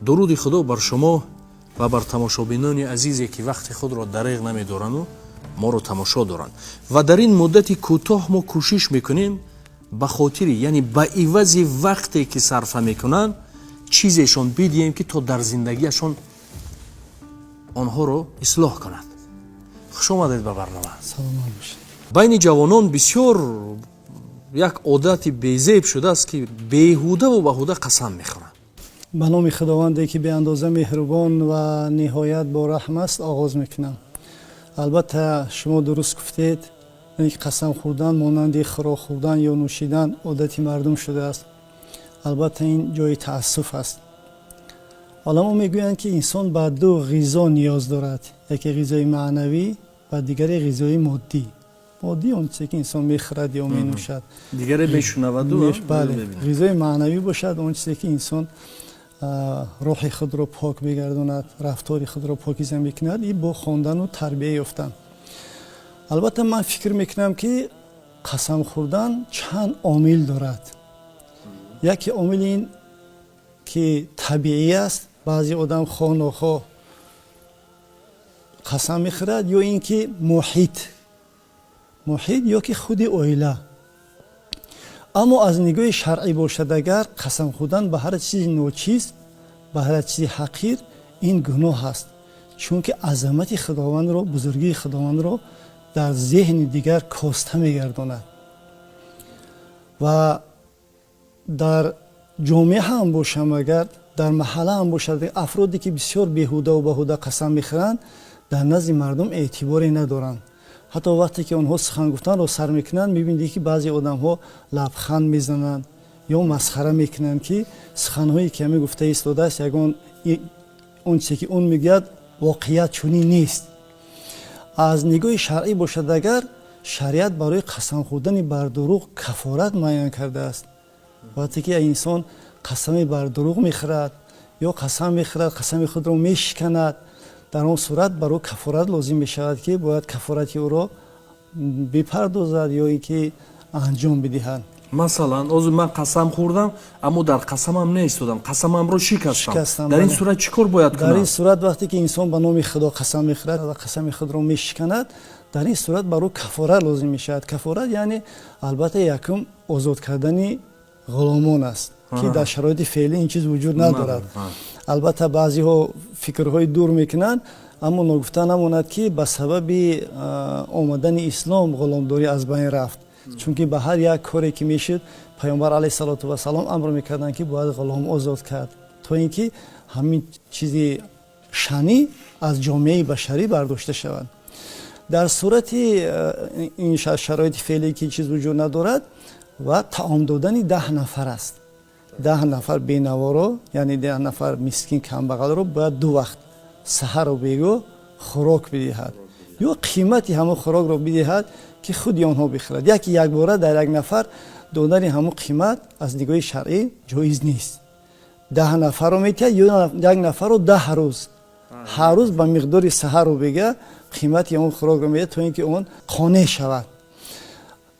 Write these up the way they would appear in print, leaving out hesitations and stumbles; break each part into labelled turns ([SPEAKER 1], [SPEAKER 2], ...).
[SPEAKER 1] Дуруди Худо бар шумо ва бар тамошобинони азизе, ки вақти худро дареғ намедорану моро тамошо доранд. Ва дар ин муддати кӯтоҳ мо кӯшиш мекунем, ба хотири, яъне ба ивази вақте ки сарфа мекунанд, чизешон бидиҳем, ки то дар зиндагиашон онҳоро ислоҳ кунад. Хуш омадед ба барнома.
[SPEAKER 2] Саломат бошед.
[SPEAKER 1] Байни ҷавонон бисёр як одати безеб шудааст, ки беҳудаву баҳуда қасам мехӯранд.
[SPEAKER 2] Ба номи Худованде, ки беандоза меҳрубон ва ниҳоят бораҳм аст, оғоз мекунам. Албатта, шумо дуруст гуфтед, ки қасам хӯрдан монанди хӯрок хӯрдан ё нӯшидан одати мардум шудааст. Албатта, ин ҷои таассуф аст. Оламо мегӯянд, ки инсон ба ду ғизо ниёз дорад: яке ғизои маънавӣ ва дигаре ғизои моддӣ. Моддӣ он чизе, ки инсон мехӯрад ё менӯшад.
[SPEAKER 1] Дигаре мешунаваду.
[SPEAKER 2] Бале, ғизои маънавӣ бошад, он чизе, ки инсон рӯҳи худро пок мегардонад, рафтори худро покиза мекунад, и бо хондану тарбия ёфтан. Албатта, ман фикр мекунам, ки қасам хӯрдан чанд омил дорад. Яке омили ин ки табиӣ аст, баъзе одам хоҳ нохоҳ қасам мехӯрад, ё ин ки муҳит ё ки худи оила. Аммо аз нигоҳи шаръӣ бошад агар, қасам хӯрдан ба ҳар чизи ночиз, ба ҳар чизи ҳақир, ин гуноҳ аст, чунки азамати Худовандро, бузургии Худовандро дар зеҳни дигар коста мегардонад. Ва дар ҷомеа ҳам бошам агар, дар маҳалла ҳам бошад, афроде, ки бисёр беҳудаву баҳуда қасам мехӯранд, дар назди мардум эътиборе надоранд. Ҳатто вақте ки онҳо сухан гуфтанро сар мекунанд, мебинед, ки баъзе одамҳо лабханд мезананд ё масхара мекунанд, ки суханҳое, ки ҳамин гуфта истодааст, ягон он чизе, ки он мегӯяд, воқеият чунин нест. Аз нигоҳи шаръӣ бошад агар, шариат барои қасам хӯрдани бар дурӯғ кафорат муайян кардааст. Вақте ки инсон қасаме бар дурӯғ мехӯрад ё қасам мехӯрад, қасами худро мешиканад, дар он сурат бар ӯ кафорат лозим мешавад, ки бояд кафорати ӯро бипардозад ё ин ки анҷом бидиҳад.
[SPEAKER 1] Масалан, ҳозир ман қасам хӯрдам, аммо дар қасамам наистодам, қасамамро шикастам. Дар ин сурат чӣ кор бояд кунам?
[SPEAKER 2] Дар ин сурат, вақте ки инсон ба номи Худо қасам мехӯрад ва қасами худро мешиканад, дар ин сурат бар ӯ кафорат лозим мешавад. Кафорат яъне, албатта, якум озод кардани ғуломон аст, ки дар шароити феълӣ ин чиз вуҷуд надорад. Албатта, баъзеҳо фикрҳои дур мекунанд, аммо ногуфта намонад, ки ба сабаби омадани ислом ғуломдорӣ аз байн рафт, чунки ба ҳар як коре, ки мешуд, Паёмбар алайҳиссалоту вассалом амр мекарданд, ки бояд ғулом озод кард, то ин ки ҳамин чизи шанӣ аз ҷомеаи башарӣ бардошта шавад. Дар сурати ин шароити феълӣ, ки чиз вуҷуд надорад, ва таом додани 10 нафар аст. 10 нафар бенаворо, яъне 10 нафар мискин, камбағалро бояд ду вақт, саҳару бегоҳ, хӯрок бидиҳад ё қимати ҳамон хӯрокро бидиҳад, ки худи онҳо бихӯрад. Яки якбора дар як нафар додани ҳамон қимат аз нигоҳи шаръӣ ҷоиз нест. 10 нафарро метиҳад ё як нафарро 10 рӯз, ҳар рӯз ба миқдори саҳару бега қимати он хӯрокро медиҳад, то ин ки он қонеъ шавад.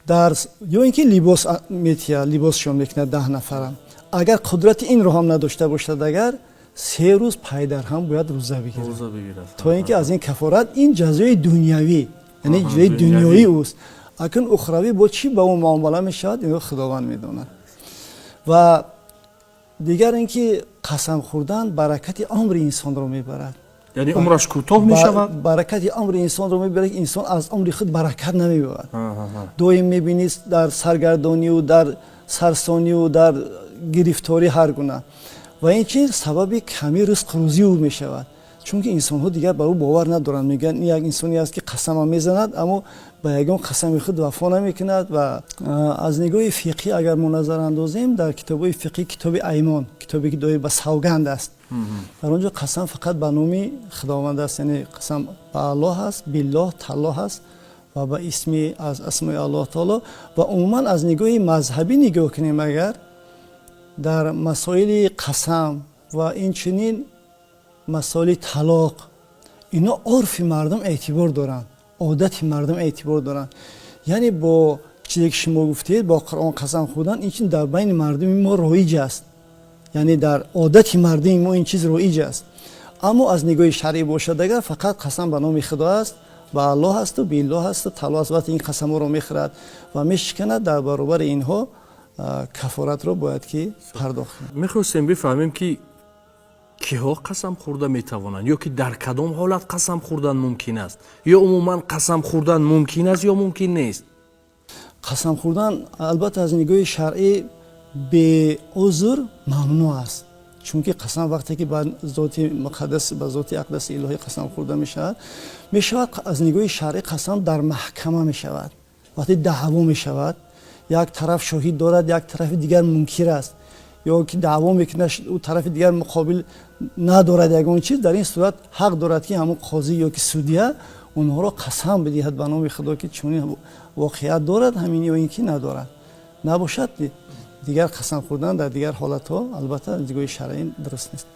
[SPEAKER 2] Дар ё ин ки либос метиҳад, либосшон мекунад 10 нафара. Агар қудрати инро ҳам надошта бошад агар, 3 рӯз пайдарҳам бояд рӯза бигирад, то ин ки аз ин кафорат. Ин ҷазои дунявӣ, яъне ҷазои дунёӣ ӯст. Акун ухравӣ бо чӣ ба ӯ муомала мешавад, инро Худованд медонад. Ва дигар ин ки қасам хӯрдан баракати умри инсонро мебарад.
[SPEAKER 1] Яъне умраш кӯтоҳ мешавад.
[SPEAKER 2] Баракати умри инсонро мебарад. Инсон аз умри худ баракат намебарад. Доим мебинӣ дар саргардонию дар сарсонию дар гирифторӣ ҳар гуна. Ва ин чиз сабаби ками ризқу рӯзии ӯ мешавад, чунки инсонҳо дигар ба ӯ бовар надоранд. Мегӯянд, ин як инсоне аст, ки қасамам мезанад, аммо ба ягон қасами худ вафо намекунад. Ва аз нигоҳи фиқҳӣ агар мо назар андозем, дар китобҳои фиқҳӣ, китоби Аймон, китобе, ки доир ба савганд аст, дар он ҷо қасам фақат ба номи Худованд аст, яъне қасам ба Аллоҳ аст, биллоҳ, таллоҳ аст ва ба исми аз асмои Аллоҳ таоло. Ва умуман аз нигоҳи мазҳабӣ нигоҳ кунем агар, дар масоили қасам ва инчунин масоили талоқ, ино урфи мардум эътибор доранд, одати мардум эътибор доранд. Яъне бо чизе, ки шумо гуфтед, бо Қуръон қасам хӯрдан, ин чиз дар байни мардуми мо роиҷ аст. Яъне дар одати мардуми мо ин чиз роиҷ аст. Аммо аз нигоҳи шаръӣ бошад агар, фақат қасам ба номи Худо аст, ба Аллоҳ ҳасту биллоҳ ҳасту таллоҳ аст. Вақте ин қасамҳоро мехӯрад ва мешиканад, дар баробари инҳо кафоратро бояд ки пардохт кунад.
[SPEAKER 1] Мехостем бифаҳмем, ки киҳо қасам хӯрда метавонанд ё ки дар кадом ҳолат қасам хӯрдан мумкин аст, ё умуман қасам хӯрдан мумкин аст ё мумкин нест?
[SPEAKER 2] Қасам хӯрдан, албатта, аз нигоҳи шаръӣ беузр мамнӯъ аст, чунки қасам вақте ки ба зоти муқаддас, ба зоти ақдаси илоҳӣ қасам хӯрда мешавад. Аз нигоҳи шаръӣ қасам дар маҳкама мешавад, вақте даъво мешавад, як тараф шоҳид дорад, як тарафи дигар мункир аст ё ки даъво мекунад, ӯ тарафи дигар муқобил надорад ягон чиз. Дар ин сурат ҳақ дорад, ки ҳамон қозӣ ё ки судья онҳоро қасам бидиҳад ба номи Худо, ки чунин воқеият дорад ҳамин ё ин ки надорад. Набошад, дигар қасам хӯрдан дар дигар ҳолатҳо, албатта, аз нигоҳи шаръӣ дуруст нест.